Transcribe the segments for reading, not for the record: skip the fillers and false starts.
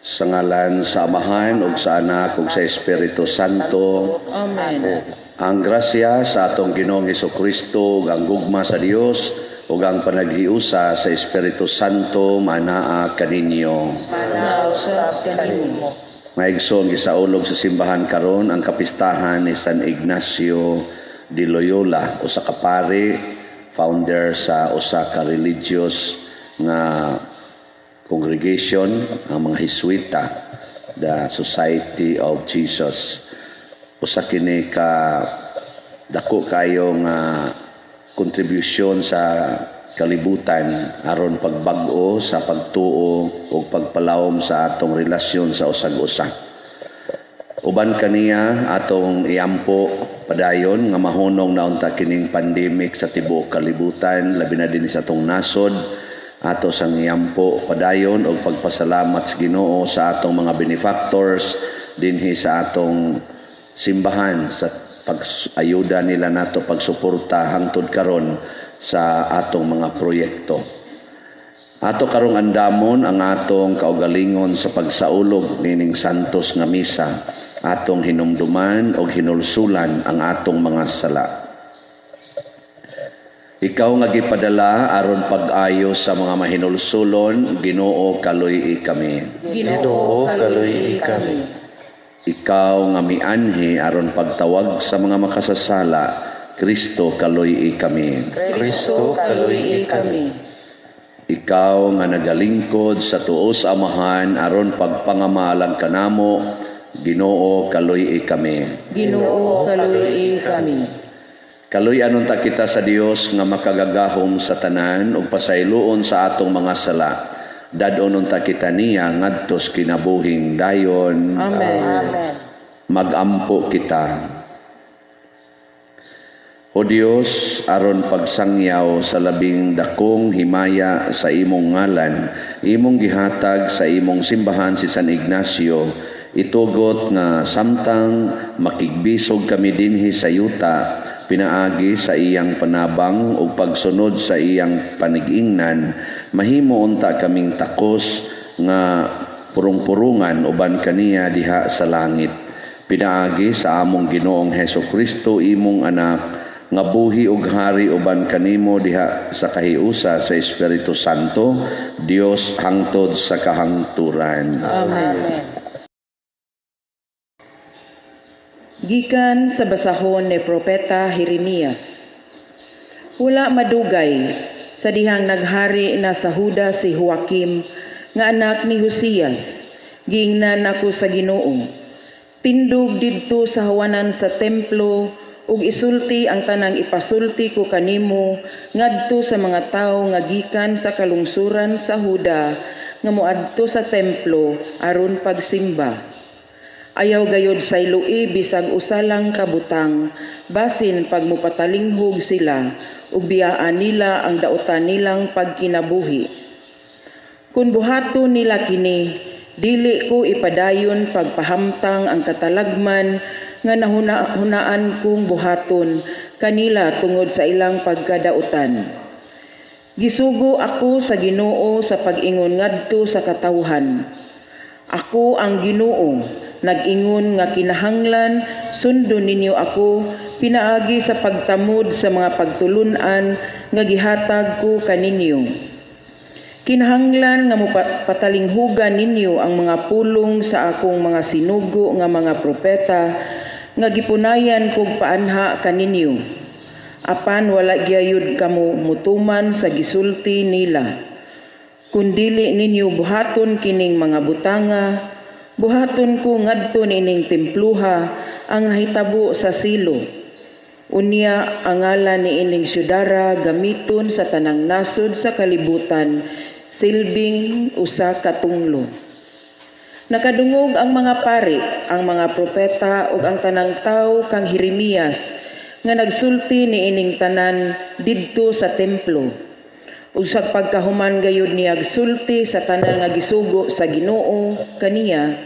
Sa ngalan sa Amahan ug sa Anak ug sa Espiritu Santo. Amen. Ang grasya sa atong Ginoong Kristo ug ang gugma sa Dios ug ang panaghiusa sa Espiritu Santo manaa kaninyo. Manaa usab kanimo. Mga igsoon, gisaulog sa simbahan karon ang kapistahan ni San Ignacio de Loyola, usa ka pari, founder sa usa ka religious nga congregation, ang mga Heswita, the Society of Jesus. Usa kini ka dako kayo nga kontribusyon sa kalibutan aron pagbag-o sa pagtuo ug pagpalawom sa atong relasyon sa usag-usa. Uban kaniya, atong iampo padayon nga mahunong na unta kining pandemic sa tibuok kalibutan, labi na dinhi sa atong nasod. Ato sang iampo padayon og pagpasalamat sa Ginoo sa atong mga benefactors dinhi sa atong simbahan sa pag-ayuda nila nato, pagsuporta hangtod karon sa atong mga proyekto. Ato karong andamon ang atong kaugalingon sa pagsaulog nining santos nga misa. Atong hinumduman og hinulsulan ang atong mga sala. Ikaw nga gipadala aron pag-ayo sa mga mahinulsulon, Ginoo, kaluy-i kami. Ginoo, kaluy-i kami. Ikaw nga mianhi aron pagtawag sa mga makasasala, Kristo, kaluy-i kami. Kristo, kaluy-i kami. Ikaw nga nagalingkod sa tuo sa Amahan aron pagpangamalang kanamo, Ginoo, kaluy-i kami. Ginoo, kaluy-i kami. Kaluy-an unta kita sa Dios nga makagagahom sa tanan ug pasayloon sa atong mga sala. Dad-on unta kita niya ngadto sa kinabuhing dayon. Amen. Magampo kita. O Dios, aron pagsangyaw sa labing dakong himaya sa imong ngalan, imong gihatag sa imong simbahan si San Ignacio, itugot nga samtang makigbisog kami dinhi sa yuta, pinaagi sa iyang panabang ug pagsunod sa iyang panigingnan, mahimo unta kaming takos nga purong-purungan uban kaniya diha sa langit. Pinaagi sa among Ginoong Heso Kristo, imong anak, nga buhi ug hari uban kanimo diha sa kahiusa sa Espiritu Santo, Dios hangtod sa kahangturan. Amen. Gikan sa basahon ni Propeta Jeremias. Wala madugay sa dihang naghari na sa Huda si Joaquim nga anak ni Josias, giingnan ako sa Ginoo: "Tindog didto sa hawanan sa templo ug isulti ang tanang ipasulti ko kanimo ngadto sa mga tawo nga gikan sa kalungsuran sa Huda nga moadto sa templo aron pagsimba. Ayaw gayod sayloi bisag usa lang ka butang, basin pag mopatalinghog sila ug biyaan nila ang dautan nilang pagkinabuhi. Kun buhaton nila kini, dili ko ipadayon pagpahamtang ang katalagman nga nahunahunaan kong buhaton kanila tungod sa ilang pagkadautan." Gisugo ako sa Ginoo sa pag-ingon ngadto sa katawhan: "Ako ang Ginoo, nag-ingon nga kinahanglan sundon ninyo ako pinaagi sa pagtamod sa mga pagtulun-an nga gihatag ko kaninyo. Kinahanglan nga mopatalinghugan ninyo ang mga pulong sa akong mga sinugo nga mga propeta nga gipunayan kog paanha kaninyo. Apan wala gyayod kamo mutuman sa gisulti nila. Kun dili ninyo buhaton kining mga butanga, buhaton ko ngadto niining templuha ang nahitabo sa Silo. Unya ang ngalan niining syudara gamiton sa tanang nasod sa kalibutan silbing usa ka tunglo." Nakadungog ang mga pari, ang mga propeta ug ang tanang tawo kang Jeremias nga nagsulti niining tanan didto sa templo. Ug sa pagkahuman gayud niya sulti sa tanan nga gisugo sa Ginoo kaniya,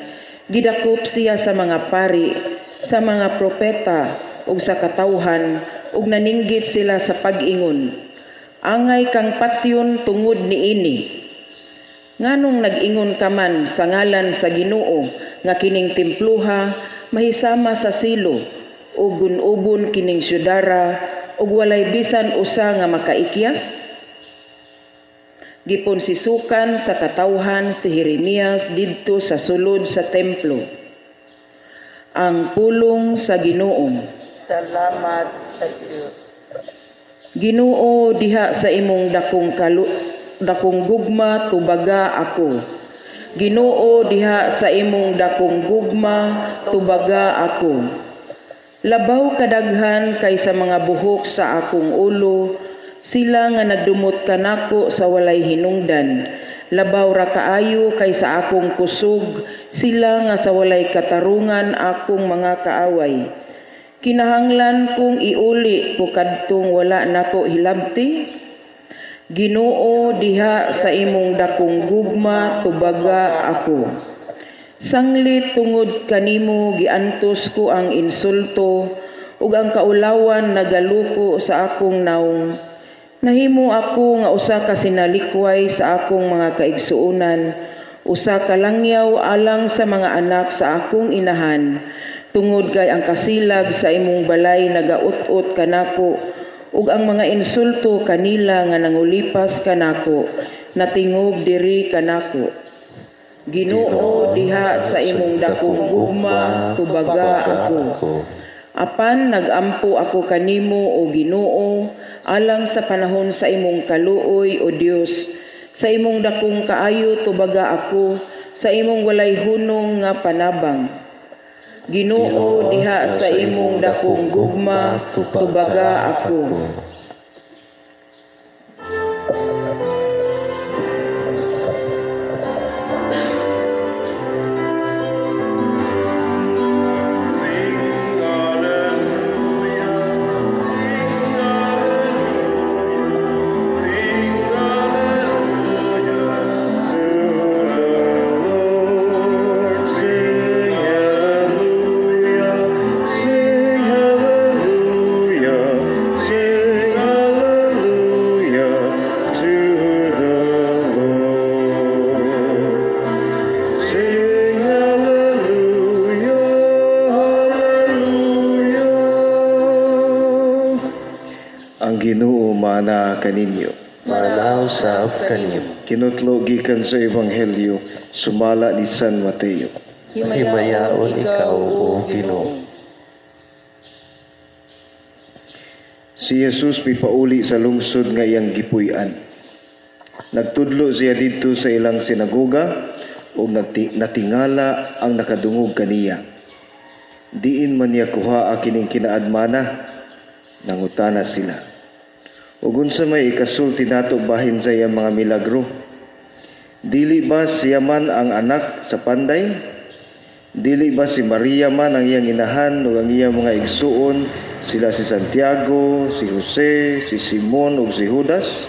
gidakop siya sa mga pari, sa mga propeta ug sa katawhan ug naninggit sila sa pag-ingon, "Angay kang patyon tungod niini. Nganong nag-ingon ka man sa ngalan sa Ginoo nga kining templuha mahisama sa Silo ug gun-ubon kining syudara ug walay bisan usa nga makaikyas?" Giponsisukan sa katawhan si Jeremias didto sa sulod sa templo. Ang pulong sa Ginoo. Salamat sa Dios. Ginoo, diha sa imong dakong gugma, tubaga ako. Ginoo, diha sa imong dakong gugma, tubaga ako. Labaw kadaghan kaysa mga buhok sa akong ulo sila nga nagdumot kanako sa walay hinungdan. Labaw ra kaayo kaysa akong kusog sila nga sa walay katarungan akong mga kaaway. Kinahanglan kong iuli ko kadtong wala nako hilabti? Ginoo, diha sa imong dakong gugma, tubaga ako. Sanglit tungod kanimo giantos ko ang insulto ug ang kaulawan nagaluko sa akong nawong. Nahimo ako nga usa ka sinalikway sa akong mga kaigsuonan, usa ka langyaw alang sa mga anak sa akong inahan, tungod kay ang kasilag sa imong balay nagaut-ot kanako ug ang mga insulto kanila nga nangulipas kanako natingob diri kanako. Ginoo, diha sa imong dakong gugma, tubaga ako. Apan nagampo ako kanimo, o Ginoo, alang sa panahon sa imong kaluoy, o Dios. Sa imong dakong kaayo, tubaga ako, sa imong walay hunong nga panabang. Ginoo, diha sa imong dakong gugma, tubaga ako. Sing hallelujah, sing hallelujah, sing hallelujah to the Lord. Sing hallelujah, sing hallelujah, sing hallelujah to the Lord. Sing hallelujah, hallelujah. Ang Ginoo maana kaninyo. Maana usab kanimo. Kinutlo gikan sa Ebanghelyo sumala ni San Mateo. Himayaon ikaw, o Ginoo. Si Jesus mipauli sa lungsod nga iyang gipuy-an. Nagtudlo siya didto sa ilang sinagoga ug natingala ang nakadungog kaniya. "Diin man niya kuhaa kining kinaadmana?" nangutana sila. "Ug unsa may ikasulti nato bahin sa iyang mga milagro? Dili ba siya man ang anak sa panday? Dili ba si Maria man ang iyang inahan ug ang iyang mga igsuon sila si Santiago, si Jose, si Simon ug si Judas?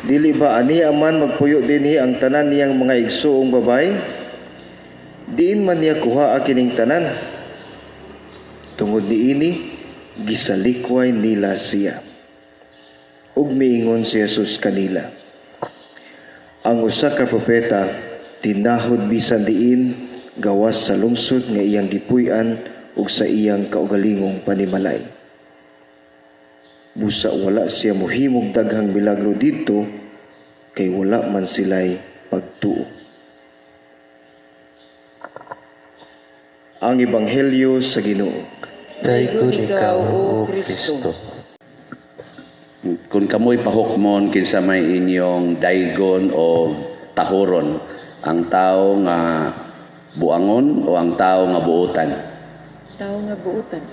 Dili ba ania man magpuyo dinhi ang tanan niyang mga igsuong babaye? Diin man niya kuhaa kining tanan?" Tungod niini, gisalikway nila siya. Ug miingon si Jesus kanila, "Ang usa ka propeta tinahod bisan diin gawas sa lungsod nga iyang gipuy-an ug sa iyang kaugalingong panimalay." Busa wala siya mohimog daghang milagro didto kay wala man sila'y pagtuo. Ang Ebanghelyo sa Ginoo. Daygon ikaw, O Kristo. Kung kamoy pahukmon kinsa may inyong daygon o tahuron, ang tao nga buangon o ang tao nga buotan? Tao nga buotan.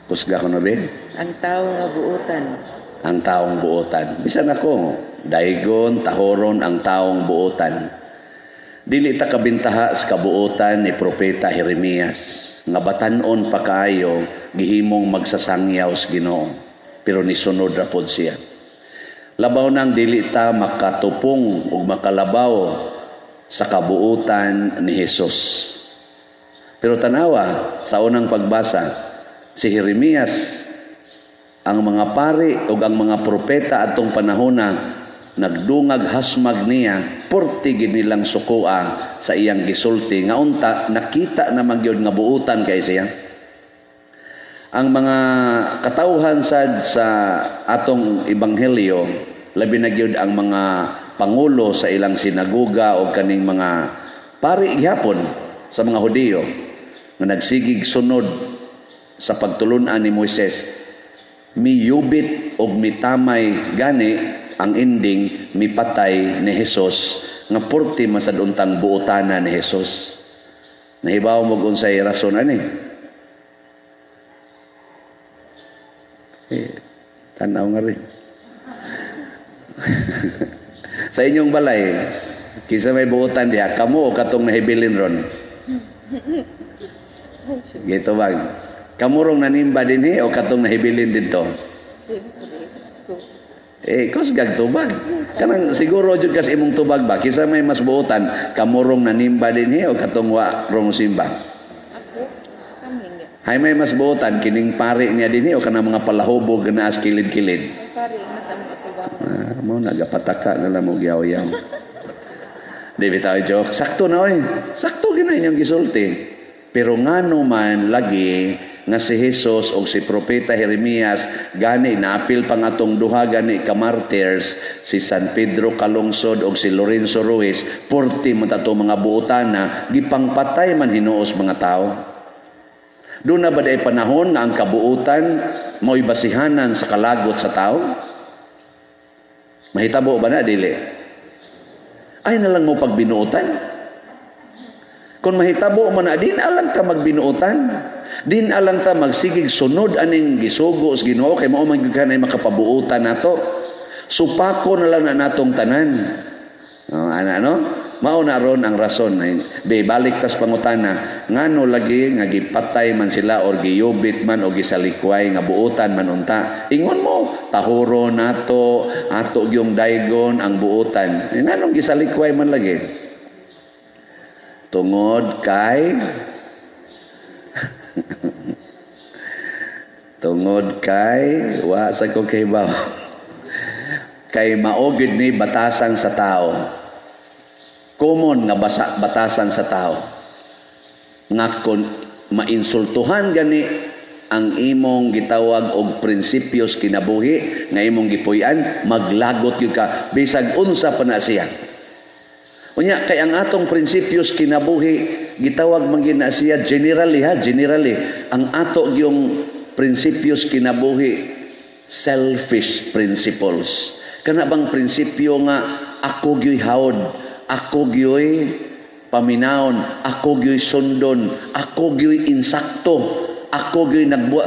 Kusga ko na be? Ang tao nga buotan. Ang taong buotan. Bisan ako, daygon, tahuron, ang taong buotan. Dili ta kabintaha sa kabuotan ni Propeta Jeremias nga batan-on pa kaayo gihimong magsasangyaw sa Ginoo, pero nisunod ra pod siya. Labaw nang dili ta makatupong ug makalabaw sa kabuotan ni Hesus. Pero tanawa sa unang pagbasa, si Jeremias, ang mga pari ug ang mga propeta atong panahona nagdungag hasmag niya, porti gid nilang sukoa sa iyang gisulti nga unta nakita na magyud nga buutan kay siya. Ang mga katawhan sad sa atong ebanghelyo, labi na gyud ang mga pangulo sa ilang sinagoga o kaning mga pari gihapon sa mga Hudiyo nga nagsigig sunod sa pagtulunan ni Moises, miyubit og mitamay, gani ang ending mipatay ni Jesus nga porti man sad untang buotana ni Jesus. Nahibaw mo unsay rason ani? Eh, tanaw nga rin. Sa inyong balay, kinsa may buotan diha, kamo o katong nahibilin ron? Gito ba? Kamo rong nanimba dinhi o katong nahibilin didto? Eh, kusgag tubag. Kanang siguro jud kas imong tubag ba? Kinsa may mas buotan, kamo rong nanimba dinhi o katong wa rong simba? Hay may mas buotan kining pari niya dinhi o kanang mga palahubog nga naas kilid-kilid? Ah, mo nagapataka na lang mo yaw-yaw. Di bitaw joke. Sakto na oy. Sakto gina inyong gisulti. Pero ngano man lagi nga si Jesus o si Propeta Jeremias gani naapil pang atong duha gani ka martyrs, si San Pedro Calungsod o si Lorenzo Ruiz, porti man ato mga buotana, gipangpatay man hinuos mga tao. Doon na ba day panahon nga ang kabuutan mo'y basihanan sa kalagot sa tao? Mahitabo ba na dili? Ay na lang mo pagbinuotan. Kung mahitabo man na, din alang ta magbinuotan. Din alang ta magsigig sunod aning gisugo sa Ginoo kay mao man gyud kanay makapabuotan nato. Supako na lang na natong tanan. Oh, ana no? Mao na ron ang rason. Be, balik tas pangutana, ngano lagi nga gipatay man sila or giyubit man o gisalikway nga buotan man unta? Ingon mo, tahuro nato, ato gyung daygon ang buotan. Eh, nganong gisalikway man lagi? Tungod kay tungod kay wa sa ko kay baw. Kay mao gyud ni batasan sa tao. Common nga basa, batasan sa tao. Nga kon mainsultuhan gani ang imong gitawag og prinsipyos kinabuhi nga imong gipuy-an, maglagot gyud ka bisag unsa pa na siya. Unya kay ang atong prinsipyos kinabuhi gitawag man gyud na siya generally ha, generally ang ato gyung prinsipyos kinabuhi, selfish principles. Kana bang prinsipyo nga ako gyuy hawod, ako gyuy paminawon, ako gyuy sundon, ako gyuy insakto, ako gyuy nagbuwa.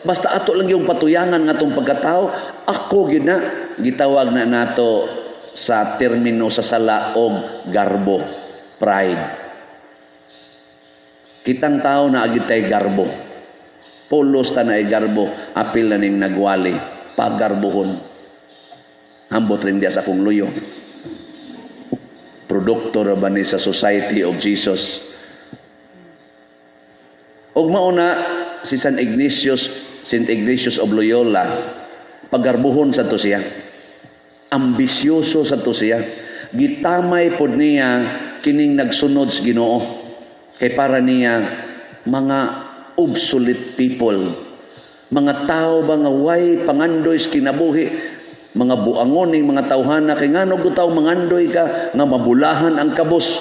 Basta ato lang yung patuyangan nga atong pagkatao, ako gyud na gitawag na nato sa termino sa sala og garbo, pride. Kitang tao na agid tay garbo. Pulos ta na ay garbo, apil na ning nagwali, pagarbohon. Ambot rin diya sa akong luyo. Produkto ra ba ni sa Society of Jesus? Og mauna si San Ignatius, Saint Ignatius of Loyola, pagarbuhon sa to siya. Ambisyoso sa to siya. Gitamay pod niya kining nagsunod sa Ginoo. Kay para niya mga obsolete people. Mga tao ba nga way pangandoy sa kinabuhi, mga buangon ning mga tawhana kay ngano gud taw mangandoy ka nga mabulahan ang kabos.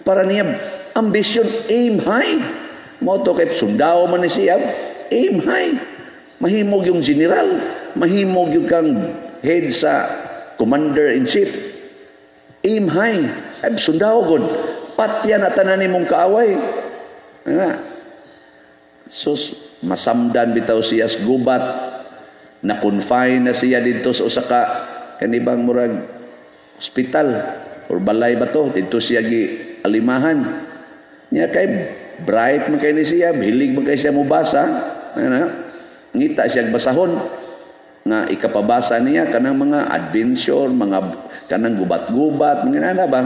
Para niya ambition, aim high. Mo to kay sundao man ni siya, aim high. Mahimog yung general, mahimog yung kang head sa commander in chief. Aim high. Ay sundao gud. Patya na tanan nimong kaaway. Ana. Sus, masamdan bitaw siya sa gubat, na confine na siya didto sa usa ka kanibang murag hospital or balay ba to, didto siya gi alimahan niya. Kay bright man kay ni siya, hilig man kay siya mobasa, ana, ngita siya basahon nga ikapabasa niya kanang mga adventure, mga kanang gubat-gubat, mga nana ba,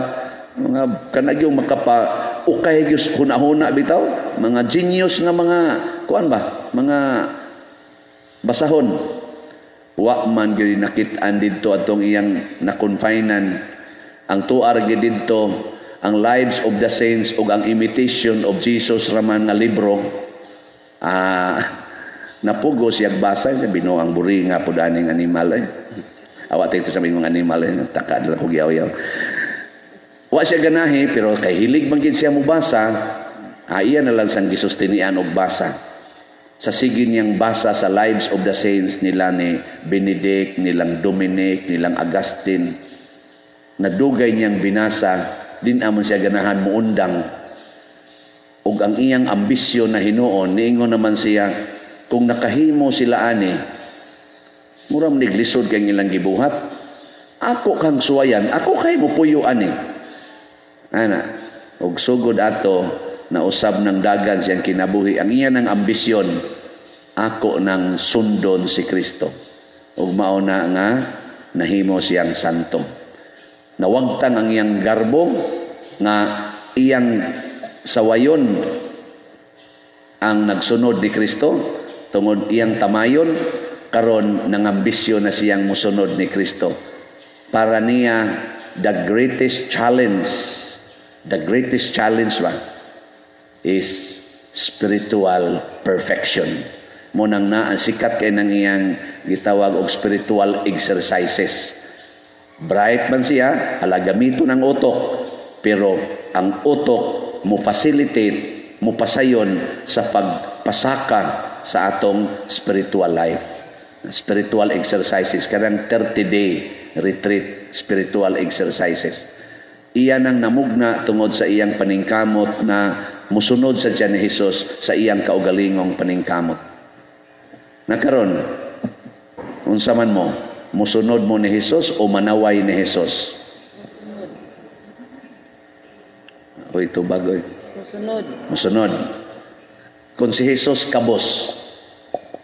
mga kanang yung makapa ukay gyud huna-huna bitaw, mga genius nga mga kuan ba, mga basahon. Wa man gyud nakit-an didto atong iyang nakonfinan. Ang tuar gyud didto ang Lives of the Saints ug ang Imitation of Jesus raman nga libro. Ah, napugo siya basa sa binuang buri nga pud aning animal eh. Awa tayo sa mga animal eh, taka dala ko giyaw-yaw. Wa siya ganahi, pero kay hilig man gid siya mobasa, iya na lang sang gisustinian og basa. Sa sige niyang basa sa Lives of the Saints nila ni Benedict, nilang Dominic, nilang Augustine, nadugay niyang binasa, din amon siya ganahan muundang. Ug ang iyang ambisyon na hinuon, niingon naman siya, kung nakahimo sila ani, mura man lisod kay ilang gibuhat. Ako kang suwayan, ako kay mupuyo ani. Ana, ug sugod ato na usab ng dagan siyang kinabuhi. Ang iya ng ambisyon, ako nang sundon si Kristo. Ug mao na nga nahimo siyang santo. Nawagtang ang iyang garbo nga iyang sawayon ang nagsunod ni Kristo tungod iyang tamayon, karon nangambisyon na siyang musunod ni Kristo. Para niya, the greatest challenge ba is spiritual perfection. Mo nang naa sikat kay nang iyang gitawag og Spiritual Exercises. Bright man siya, ala gamiton ang utok, pero ang utok mo facilitate, mo pasayon sa pagpasaka sa atong spiritual life. Spiritual Exercises, kanang 30-day retreat, Spiritual Exercises. Iyan ang namugna tungod sa iyang paningkamot na musunod sa tiyan ni Jesus sa iyang kaugalingong paningkamot. Nakaron, unsa man mo, musunod mo ni Jesus o manaway ni Jesus? Uy, tubag, oy. Musunod. Musunod. Kung si Jesus kabos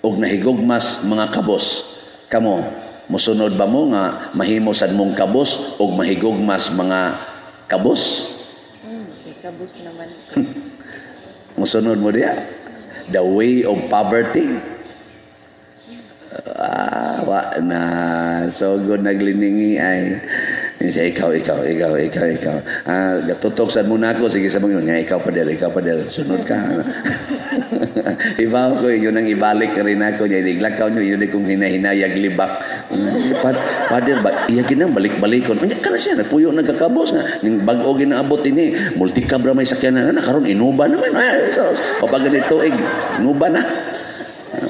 ug nahigugmas mga kabos, kamo, musunod ba mo nga mahimo sad mong kabos ug mahigugmas mga kabos? Kabos naman. Musunod mo diya? The way of poverty? Ah, wa na. So good nagliningi ay. Siya, ikaw, ikaw, ikaw, ikaw, ikaw. Ah, gatutok sad muna ako. Sige sa mga nga, ikaw pa del, ikaw pa del. Sunod ka. Ibaw ko, yun ang ibalik rin ako. Niya, iglakaw nyo, yun kong hinahinayag libak. Father, ba, iya ginang balik-balikon. Anya, kana siya, napuyo nagkakabos na. Ning bag-o ginaabot ini, multicab ra may sakyanan na, karon Innova naman. Ay, so, kapag ganito, eh, Innova na.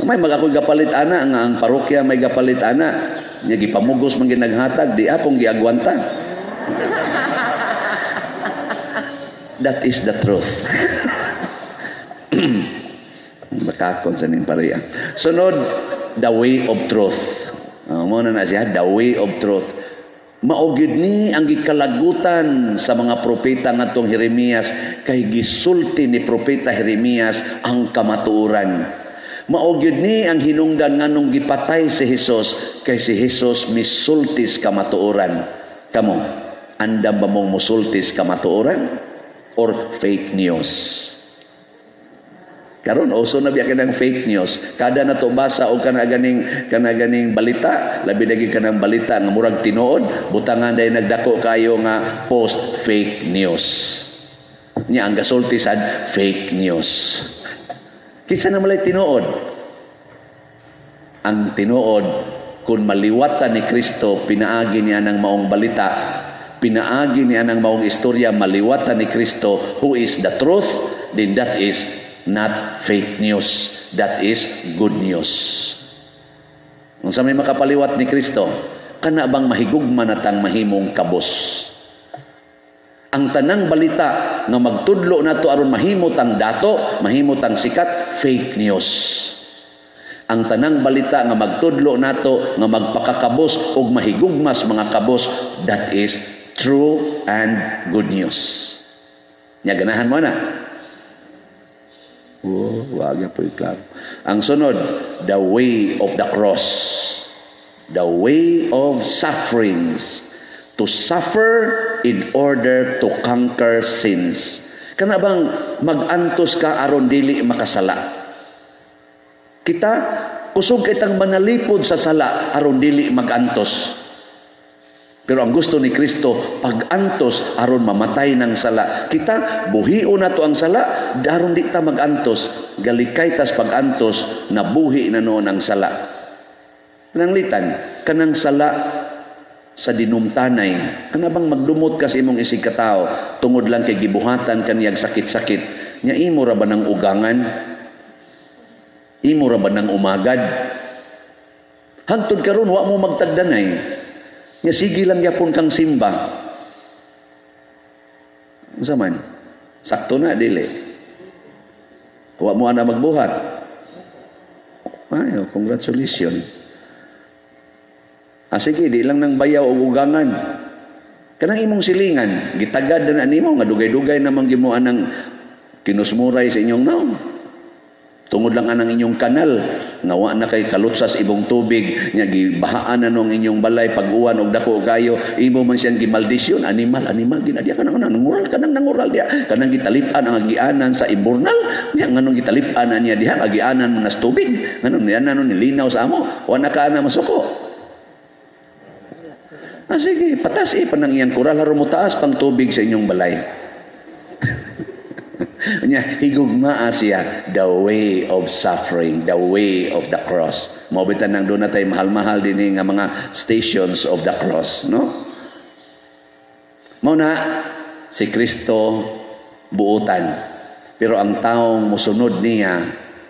May mag ako'y gapalit ana nga ang parokya may gapalit ana. Nya gipamugos man ginaghatag di akong giagwanta. That is the truth. Makakon sa ning pareha. Sunod, the way of truth. Mo na na siya, the way of truth. Mao gyud ni ang gikalagutan sa mga propeta ngadtong Jeremias kay gisulti ni propeta Jeremias ang kamatuoran. Mao gyud ni ang hinungdan nganong gipatay si Jesus kay si Jesus misultis kamatuoran. Kamo, andam ba mong musultis kamatuoran or fake news? Karon uso na biya kanang fake news. Kada na to basa og kana ganing balita, labi na gyud kanang balita nga murag tinuod, butangan dahil nagdako kayo nga post fake news. Nya ang gasulti sad fake news. Kinsa na malay tinuod? Ang tinuod kung maliwatan ni Kristo, pinaagi niya ng maong balita, pinaagi niya ng maong istorya, maliwatan ni Kristo who is the truth, then that is not fake news. That is good news. Unsa may makapaliwat ni Kristo, kana bang mahigugma na tang mahimong kabos? Ang tanang balita nga magtudlo nato aron mahimo tang dato, mahimo tang sikat, fake news. Ang tanang balita nga magtudlo nato nga magpakakabos ug mahigugmas mga kabos, that is true and good news. Nya ganahan mo na. Oh, wag po klaro. Ang sunod, the way of the cross. The way of sufferings. To suffer in order to conquer sins. Kana bang mag-antos ka aron dili makasala? Kita, Kusog kay tang manalipod sa sala aron dili magantos. Pero ang gusto ni Kristo, pag-antos aron mamatay ng sala. Kita, buhion nato ang sala, aron di ta magantos. Galikay tas pag-antos, nabuhi na noon ang sala. Pananglitan, kanang sala sa dinumtanay, kana bang magdumot ka sa imong isig katao tungod lang kay gibuhatan kaniyag sakit-sakit, nya imo ra ba ng ugangan? Imo ra ba ng umagad? Hangtod karon wa mo magtagdanay. Nya sige lang yapon kang simba. Unsa man? Sakto na dili. Wa mo ana magbuhat. Ay, oh, congratulations. Ah, sige, di lang nang bayaw og ugangan. Kanang imong silingan, gitagad na nimo nga dugay-dugay namang gimuan ng kinusmuray sa inyong naong. Tungod lang anang inyong kanal nga wa na kay kalutsas ibong tubig nya gibahaan na nung inyong balay pag-uwan og dako kayo, imo man siyang gimaldisyon, animal, animal ginadya ka nang nangural ka nang nangural diya, kanang gitalip-an ang agianan sa imburnal nya, nganong gitalip-an na niya diha agianan mo nas tubig, nganong niya na nilinaw sa amo, wa na ka na masuko. Ah, sige, patas eh panang iyang kural aron mo taas pang tubig sa inyong balay. Nya higugmaa siya the way of suffering, the way of the cross. Mao bitan nang doon na tayo mahal-mahal din nga mga stations of the cross, no? Mao na si Kristo buotan. Pero ang taong musunod niya,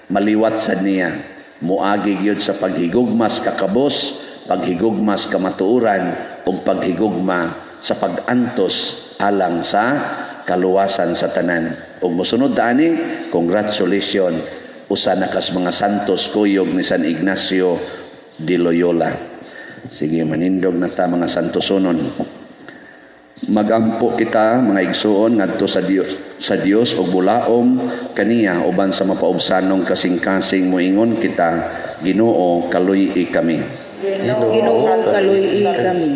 maliwat sad niya, muagi gyud sa paghigugmas kakabos, paghigugmas kamatuoran ug paghigugma sa pag-antos alang sa kaluwasan sa tanan. Ug mosunod ani, congratulations, usa na kas mga santos kuyog ni San Ignacio de Loyola. Sige, manindog na ta, mga santosonon. Magampo kita, mga igsuon, ngadto sa Dios ug bulaom kaniya uban sa mapaubsanong kasing-kasing. Moingon kita, Ginoo, kaluy-i kami. Ginoo, kaluy-i kami.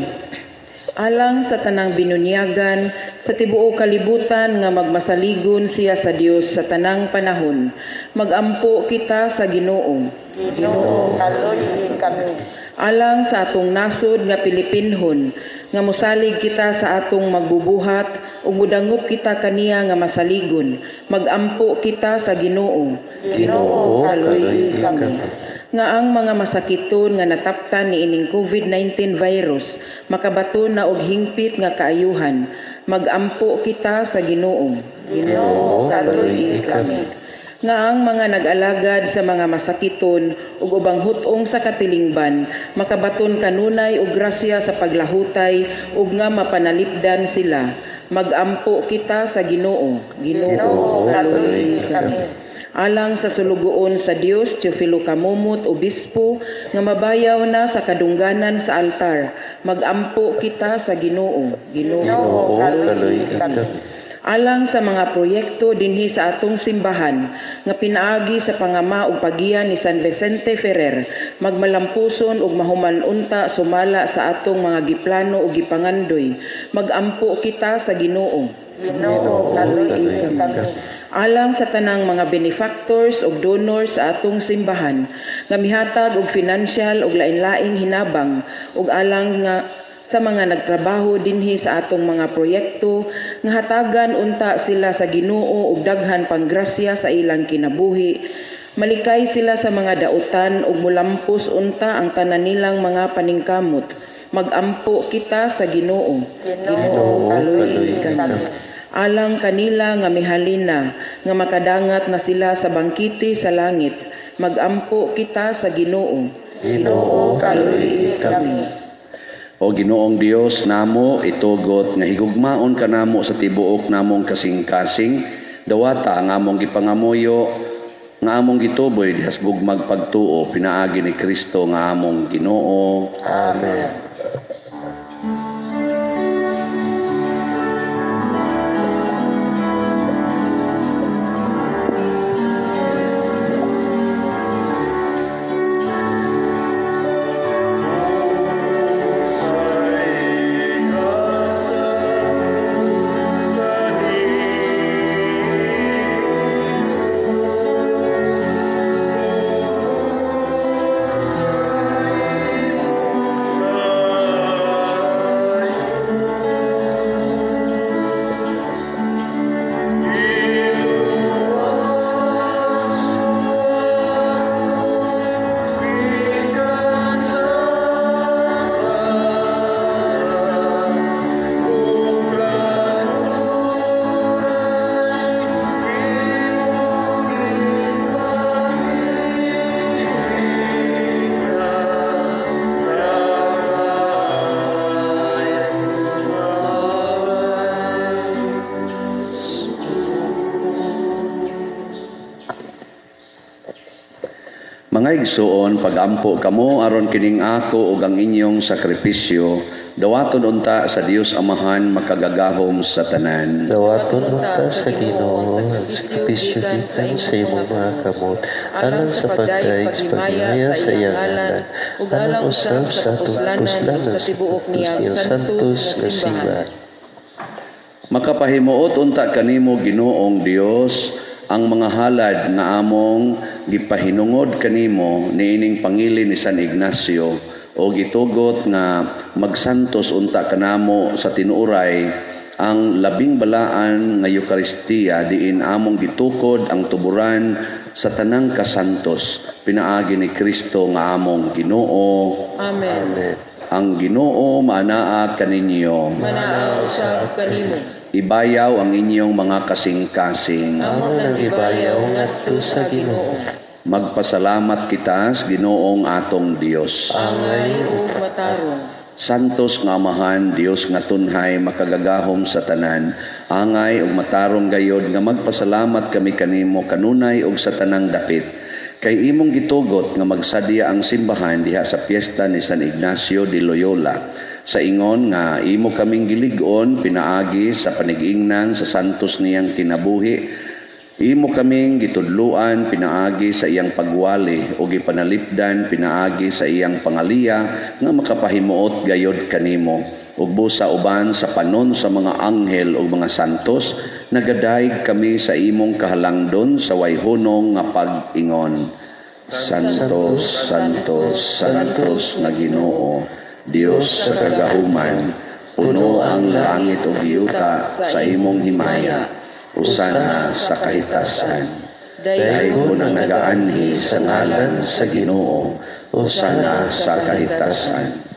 Alang sa tanang binunyagan sa tibuok kalibutan nga magmasaligon siya sa Dios sa tanang panahon. Magampo kita sa Ginoo. Ginoo, kaluy-i kami. Alang sa atong nasod nga Pilipinhon nga mosalig kita sa atong magbubuhat ug mudangop kita kaniya nga masaligon. Magampo kita sa Ginoo. Ginoo, kaluy-i kami. Nga ang mga masakiton nga nataptan niining COVID-19 virus makabaton na og hingpit nga kaayuhan. Magampo kita sa Ginoo. Ginoo, kaluy-i kami. Nga ang mga nag-alagad sa mga masakiton ug ubang hut-ong sa katilingban makabaton kanunay og grasya sa paglahutay ug nga mapanalipdan sila. Magampo kita sa Ginoo. Ginoo, kaluy-i kami. Alang sa sulugoon sa Dios Teofilo Camomot, obispo, nga mabayaw na sa kadungganan sa altar. Magampo kita sa Ginoo. Ginoo, kaluy-i kami. Alang sa mga proyekto dinhi sa atong simbahan nga pinaagi sa pangama ug pagiya ni San Vicente Ferrer magmalampuson ug mahuman unta sumala sa atong mga giplano ug gipangandoy. Magampo kita sa Ginoo. Ginoo, kaluy-i kami. Alang sa tanang mga benefactors ug donors sa atong simbahan nga mihatag og financial ug lain-laing hinabang ug alang nga sa mga nagtrabaho dinhi sa atong mga proyekto nga hatagan unta sila sa Ginoo og daghan panggrasya sa ilang kinabuhi, malikay sila sa mga dautan ug mulampos unta ang tanan nilang mga paningkamot. Magampo kita sa Ginoo. Ginoo, kaluy-i kami. Alang kanila nga mihalina nga makadangat na sila sa bangkete sa langit. Magampo kita sa Ginoo. Ginoo, kaluy-i kami. O Ginoong Dios namo, itugot nga higugmaon ka namo sa tibuok namong kasing-kasing. Dawata ang among gipangamuyo nga among gituboy dihas gugmag pagtuo pinaagi ni Kristo nga among Ginoo. Amen. Mga igsuon, pagampo kamo aron kining ako ug ang inyong sakripisyo dawaton unta sa Dios Amahan makagagahom sa tanan. Dawaton unta sa Ginoo ang sakripisyo gikan sa imong mga kamot, alang sa pagdayeg sa paghimaya sa iyang ngalan, ug alang usab sa atong kapuslanan sa tibuok niyang santos nga simbahan. Makapahimuot unta kanimo, Ginoong Dios, ang mga halad nga among gipahinungod kanimo niining pangilin ni San Ignacio o gitugot nga magsantos unta kanamo sa tinuoray ang labing balaan nga Eukaristiya, diin among gitukod ang tuburan sa tanang kasantos pinaagi ni Kristo nga among Ginoo. Amen. Amen. Ang Ginoo maanaa kaninyo. Manaa usab kanimo. Ibayaw ang inyong mga kasing-kasing. Amo nang ibayaw ngadto sa Ginoo. Magpasalamat kita sa Ginoong atong Dios. Angay ug matarong. Santos nga Amahan, Dios nga tunhay, makagagahom sa tanan, angay ug matarong gayod nga magpasalamat kami kanimo kanunay ug sa tanang dapit. Kay imong gitugot nga magsadya ang simbahan diha sa piyesta ni San Ignacio de Loyola. Sa ingon nga imo kaming gilig-on pinaagi sa panigingnan sa santos niyang kinabuhi, imo kaming gitudluan pinaagi sa iyang pagwali o gipanalipdan pinaagi sa iyang pangaliya nga makapahimuot gayod kanimo. Ug busa uban sa panon sa mga anghel ug mga santos, nagadayeg kami sa imong kahalangdon sa way hunong nga pag-ingon. Santo, Santo, Santos nga Ginoo, Dios sa kagahuman, puno ang langit ug yuta sa imong himaya. Hosana sa kahitasan. Daygon ang nagaanhi sa ngalan sa Ginoo. Hosana sa kahitasan.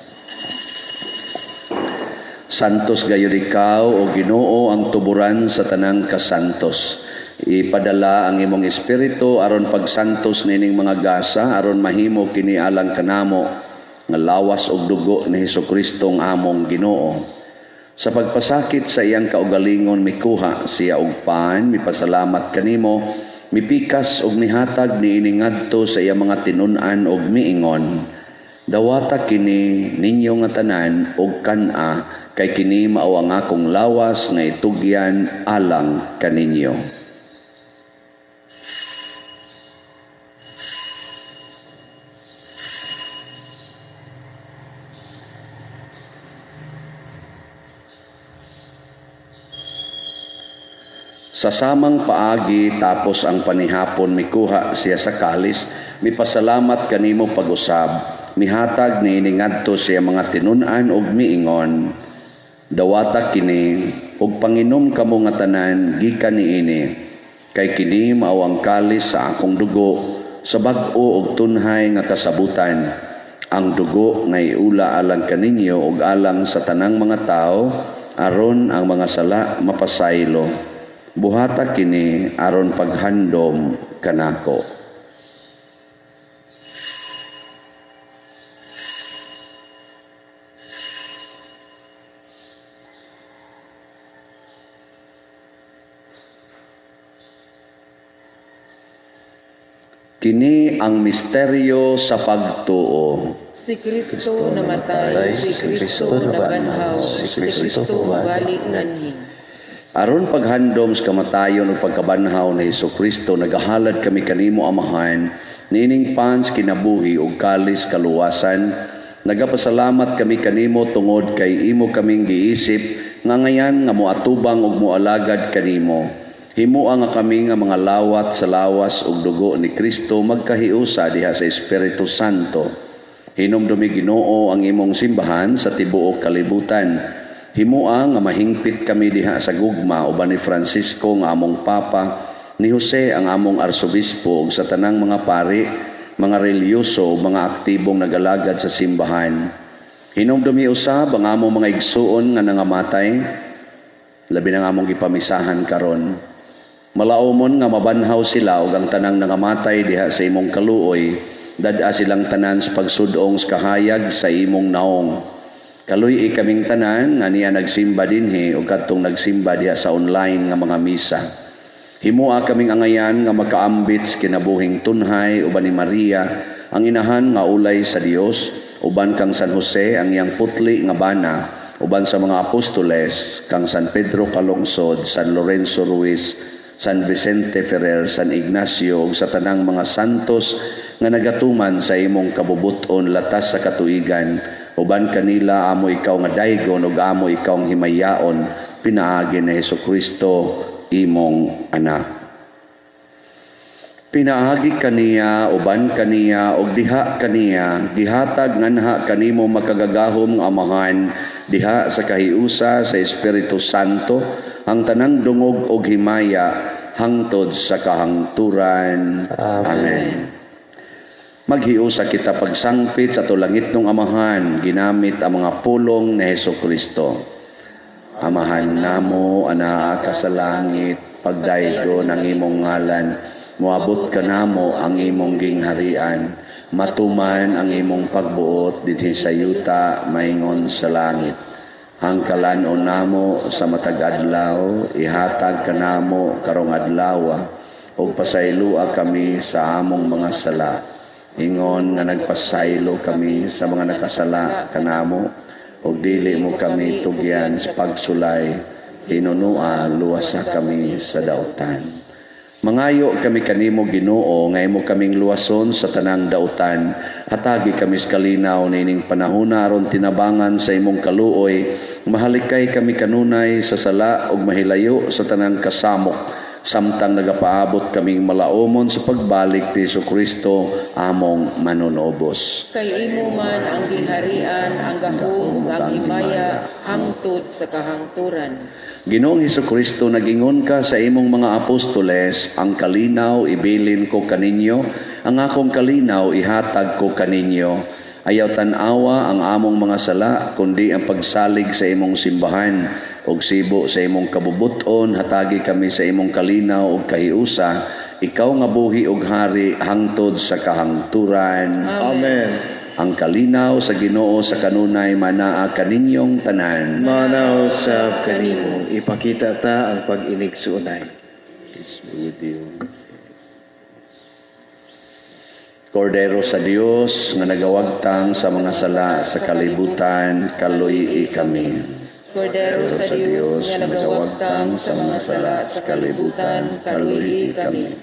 Santos gayud ikaw, o Ginoo, ang tuburan sa tanang kasantos. Ipadala ang imong espiritu aron pagsantos nining mga gasa, aron mahimo kini alang kanamo nga lawas ug dugo ni Hesukristo ang among Ginoo. Sa pagpasakit sa iyang kaugalingon, mikuha siya og pan, mipasalamat kanimo, mipikas ug nihatag niini ngadto sa iyang mga tinun-an ug miingon: "Dawata kini ninyo nga tanan ug kan-a, kay kini mao ang akong lawas nga itugyan alang kaninyo." Sa samang paagi, tapos ang panihapon, mikuha siya sa kalis, mipasalamat kanimo pag-usab, mihatag niini ngadto sa iyang mga tinun-an ug miingon, "Dawata kini ug panginom kamo nga tanan gikan niini, kay kini mao ang kalis sa akong dugo sa bag-o ug tunhay nga kasabutan, ang dugo nga iula alang kaninyo ug alang sa tanang mga tawo aron ang mga sala mapasaylo. Buhata kini aron paghandom kanako." Kini ang misteryo sa pagtuo. Si Kristo namatay, si Kristo nabanhaw, si Kristo mobalik nganhi. Aron paghandom sa kamatayon ug pagkabanhaw ni Kristo, nagahalad kami kanimo, Amahan, niining pan sa kinabuhi ug kalis kaluwasan. Nagapasalamat kami kanimo tungod kay imo kaming giisip nga ngayan nga moatubang ug moalagad kanimo. Himoa nga kami nga mga lawat sa lawas ug dugo ni Kristo magkahiusa diha sa Espiritu Santo. Hinumdumi, Ginoo, ang imong simbahan sa tibuok kalibutan. Himoa nga mahingpit kami diha sa gugma uban ni Francisco nga among Papa, ni Jose ang among arsobispo ug sa tanang mga pari, mga relihiyoso ug mga aktibong nagalagad sa simbahan. Hinumdumi usab ang among mga igsuon nga nangamatay, labi na nga among gipamisahan karon. Malaumon nga mabanhaw sila ug ang tanang nangamatay diha sa imong kaluoy, dad-a silang tanan sa pagsudong sa kahayag sa imong naong. Kaluy-i kaming tanan nga niya nagsimba dinhi ug kadtong nagsimba diha sa online nga mga misa. Himoa kaming angayan nga makaambit sa kinabuhing tunhay uban ni Maria, Ang inahan nga ulay sa Dios, uban kang San Jose ang iyang putli nga bana, uban sa mga apostoles, kang San Pedro Calungsod, San Lorenzo Ruiz, San Vicente Ferrer, San Ignacio ug sa tanang mga santos nga nagatuman sa imong kabubuton latas sa katuigan, uban kanila amo ikaw nga daygon ug amo ikaw ang himayaon pinaagi ni Hesukristo, imong anak. Pinaagi kaniya, uban kaniya, ug diha kaniya, gihatag nganha kanimo makagagahom nga Amahan, diha sa kahiusa sa Espiritu Santo, ang tanang dungog og himaya hangtod sa kahangturan. Amen. Amen. Maghiusa kita pagsangpit sa atong langitnong Amahan, ginamit ang mga pulong ni Hesus Kristo. Amahan namo, anaa ka sa langit, pagdaygon ang imong ngalan, moabot kanamo ang imong gingharian, matuman ang imong pagbuot dinhi sa yuta maingon sa langit. Ang kalan-on namo sa matag adlaw, ihatag kanamo karong adlaw, ug pasayloa kami sa among mga sala. Ingon nga nagpasaylo kami sa mga nakasala kanamo, ug dili mo kami tugyan sa pagsulay, hinunua luwasa kami sa dautan. Mangayo kami kanimo, Ginoo, nga imo kaming luwason sa tanang dautan. Hatagi kami sa kalinaw niining panahona aron tinabangan sa imong kaluoy, mahalikay kami kanunay sa sala ug mahilayo sa tanang kasamok samtang nagapaabot kaming malaumon sa pagbalik ni Kristo among manunobos. Kay imo man ang gingharian, ang gahom ug ang himaya hangtod sa kahangturan. Ginoong Kristo, nagingon ka sa imong mga apostoles, "Ang kalinaw ibilin ko kaninyo, ang akong kalinaw ihatag ko kaninyo." Ayaw tan-awa ang among mga sala, kundi ang pagsalig sa imong simbahan. Og sibo sa imong kabubuton, hatagi kami sa imong kalinaw ug kahiusa, ikaw nga buhi ug hari hangtod sa kahangturan. Amen. Ang kalinaw sa Ginoo sa kanunay manaa kaninyong tanan. Mana usab kanimo. Ipakita ta ang pag-inigsuonay. Peace be with you. Kordero sa Dios nga nagawagtang sa mga sala sa kalibutan, kaluy kami. Kordero sa Dios nga nagawagtang sa mga sala sa kalibutan, kaluy kami.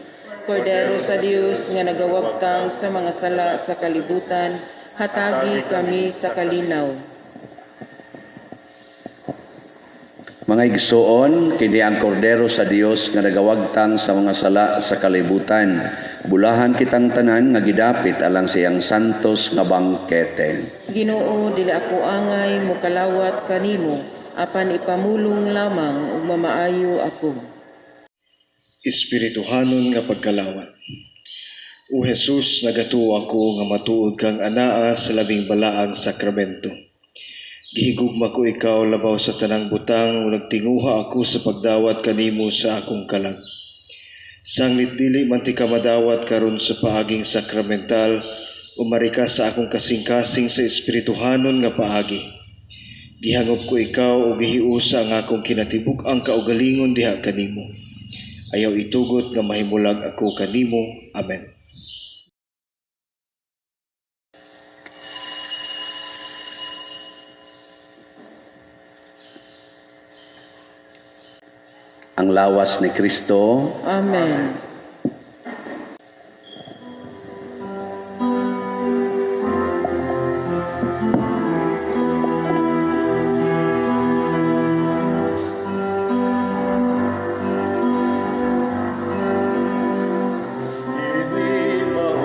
Kordero sa Dios nga nagawagtang sa mga sala sa kalibutan, hatagi kami sa kalinaw. Mga igsoon, kini ang Kordero sa Dios nga nagawagtang sa mga sala sa kalibutan. Bulahan kitang tanan nga gidapit alang sa iyang santos nga bangkete. Ginoo, dili ako angay mokalawat kanimo, apan ipamulong lamang ug mamaayo ako. Espirituhanon nga pagkalawat. O Jesus, nagatuo ako nga matuod kang anaa sa labing balaang sakramento. Gihigugma ko ikaw labaw sa tanang butang ug nagtinguha ako sa pagdawat kanimo sa akong kalag. Sanglit dili man tika madawat karon sa paaging sakramental, umari ka sa akong kasing-kasing sa espirituhanon nga paagi. Gihangop ko ikaw ug gihiusa ang akong kinatibuk-ang kaugalingon diha kanimo. Ayaw itugot nga mahimulag ako kanimo. Amen. Ang lawas ni Kristo. Amen. Kini mao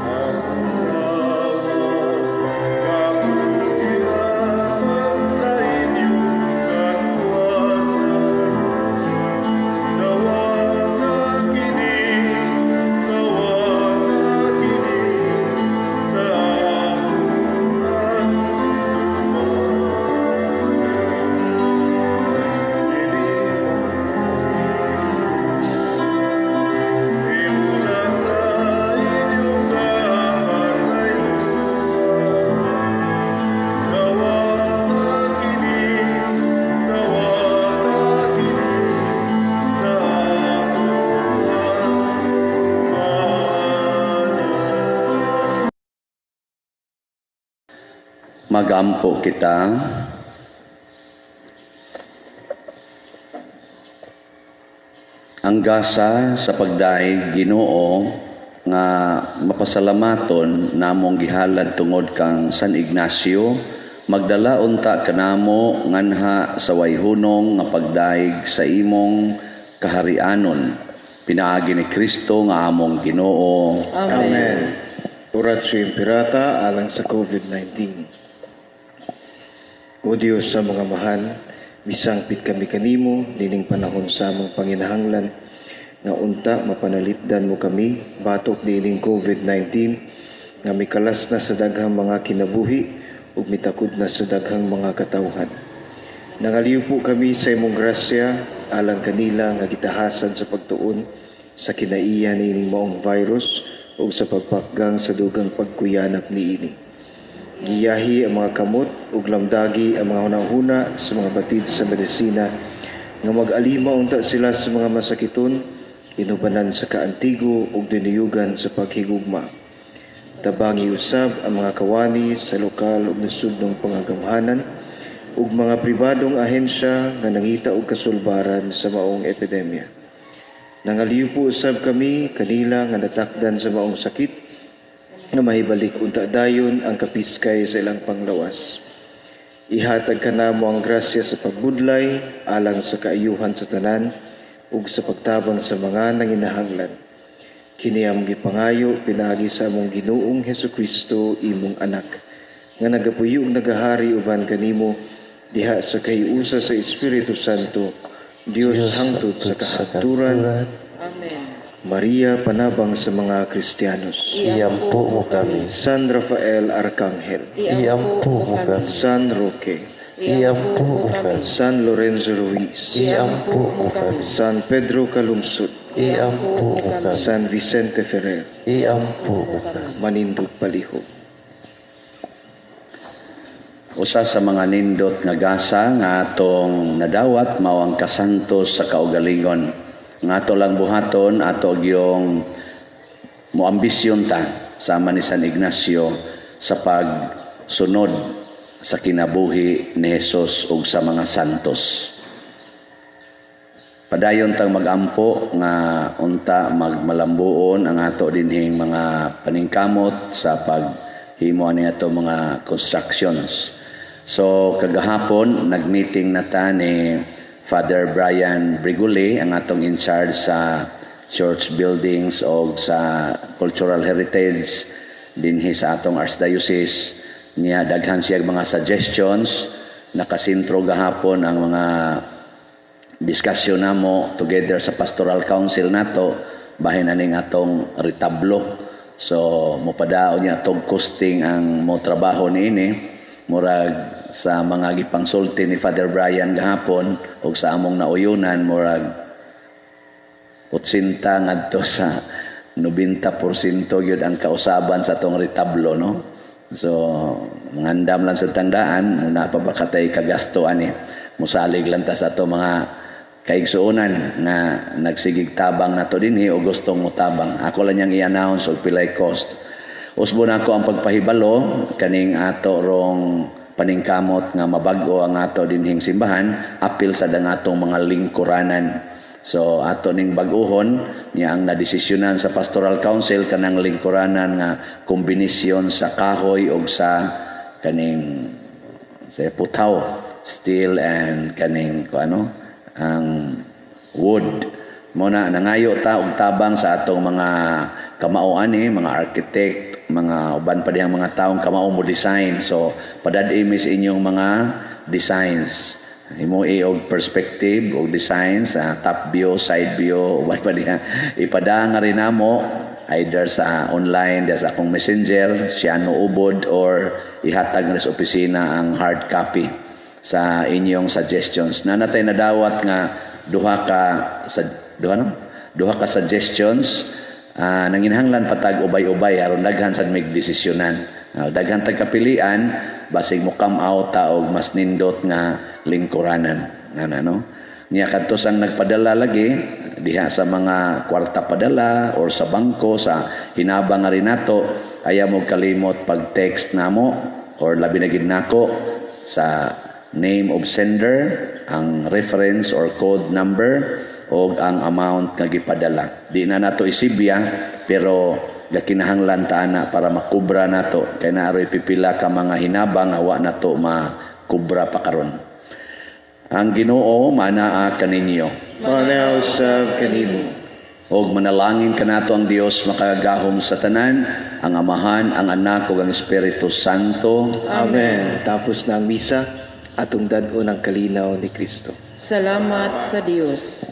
akong lawas, akong gihatag sa inyong kaluwasan. Dawata kini. Magampo kita. Ang gasa sa pagdaig, Ginoo, nga mapasalamaton namong gihalad tungod kang San Ignacio, magdala unta kanamo nganha sa wayhunong nga pagdaig sa imong kaharianon pinaagi ni Kristo nga among Ginoo. Amen. Oratio Imperata alang sa COVID-19. O Diyos sa mga mahal, misangpit kami kanimo nining panahon sa among panginahanglan nga unta mapanalipdan mo kami batok niining COVID-19 nga mikalas na sa daghang mga kinabuhi ug mitakod na sa daghang mga katawhan. Nangaliw po kami sa imong grasya alang kanila nga gitahasan sa pagtuon sa kinaiya niining maong virus ug sa pagpakgang sa dugang pagkuyanap niini. Giyahi ang mga kamot ug lamdagi ang mga hunahuna sa mga batid sa medisina nga mag-alima unta sila sa mga masakiton, inubanan sa kaantigo ug dinuyugan sa paghigugma. Tabangi usab ang mga kawani sa lokal ug nasudnong pangagamhanan ug mga pribadong ahensya nga nangita og kasulbaran sa maong epidemya. Nangaliw po usab kami kanila nga natakdan sa maong sakit nga mahibalik unta dayon ang kapiskay sa ilang panglawas. Ihatag kanamo ang grasya sa pagbudlay alang sa kaayuhan sa tanan ug sa pagtabang sa mga nanginahanglan. Kini among gipangayo pinaagi sa among Ginoong Hesukristo, imong anak, nga nagapuyo ug nagahari uban kanimo diha sa kahiusa sa Espiritu Santo, Dios, hangtod sa kahangturan. Amen. Maria, panabang sa mga Kristiyanos. Iampo mo kami. San Rafael Arcangel, Iampo mo kami. San Roque, Iampo mo kami. San Lorenzo Ruiz, Iampo mo kami. San Pedro Calungsod, Iampo mo kami. San Vicente Ferrer, Iampo mo kami. Manindog Palihog. Usa sa mga nindot nga gasa nga atong nadawat mao ang kasantos sa kaugalingon. Nga ato lang buhaton, ato gyung moambisyon ta sama ni San Ignacio sa pagsunod sa kinabuhi ni Jesus ug sa mga santos. Padayon tang magampo nga unta magmalambuon ang ato dinhing mga paningkamot sa paghimo ani ato mga constructions. So kagahapon nagmeeting na ta ni Father Brian Briguli, ang atong in charge sa church buildings o sa cultural heritage dinhi sa atong archdiocese. Niya daghan siya mga suggestions. Nakasintro gahapon ang mga discussion namo together sa pastoral council nato bahin aning atong retablo. So mopadaon niya atong costing ang mo trabaho niini. Murag sa mga gipangsulti ni Father Brian gahapon ug sa among nauyunan, murag 80 ngadto sa 90% gyud ang kausaban sa atong retablo, no? So mangandam lang sa tangdaan muna pa ba katay kagasto ani. Musalig lang ta sa ato mga kaigsuonan nga nagsigig tabang nato dinhi o gustong motabang. Ako lang niyang i-announce og pilay cost. Usbo na ako ang pagpahibalo kaning ato rong paningkamot nga mabag-o ang ato dinhing simbahan, apil sa dang atong mga lingkuranan. So ato ning bag-uhon niya ang nadesisyonan sa Pastoral Council kanang lingkuranan nga kombinasyon sa kahoy og sa kaning sa putaw, steel and kaning ko ano ang wood. Mo na nangayo ta og tabang sa atong mga kamao ani, mga architect, mga uban pa diyang mga taong kamao mo design. So padad-i mi sa inyong mga designs. Imo og perspective og designs, top view, side view, uban pa diha. Ipada nga rin namo either sa online, diha sa akong messenger, Siano Ubod, or ihatag na sa opisina ang hard copy sa inyong suggestions. Na natay nadawat nga duha ka sa duha, no? Duha ka suggestions, nanginahanglan patag ubay-ubay aron daghan sad mig desisyonan. Daghan tag kapilian, basig mo come out ta og mas nindot nga lingkuranan. Ana, no? Niya kadto sang nagpadala lagi diha sa mga kwarta padala or sa bangko sa hinabang nga rin nato, ayaw mo kalimot pag text namo. or labi na gid nako sa name of sender, ang reference or code number o ang amount nga gipadala. Di na nato isibya, pero gakinahanglan ta ana para makubra nato kay naaroy pipila ka mga hinabang nga wa nato makubra pa karon. Ang Ginoo manaa kaninyo. Manaa usab kanimo. Og manalangin kanato ang Dios makagagahom sa tanan, ang Amahan, ang Anak ug ang Espiritu Santo. Amen. Tapos na ang misa, atong dad-on ang kalinaw ni Kristo. Salamat sa Dios.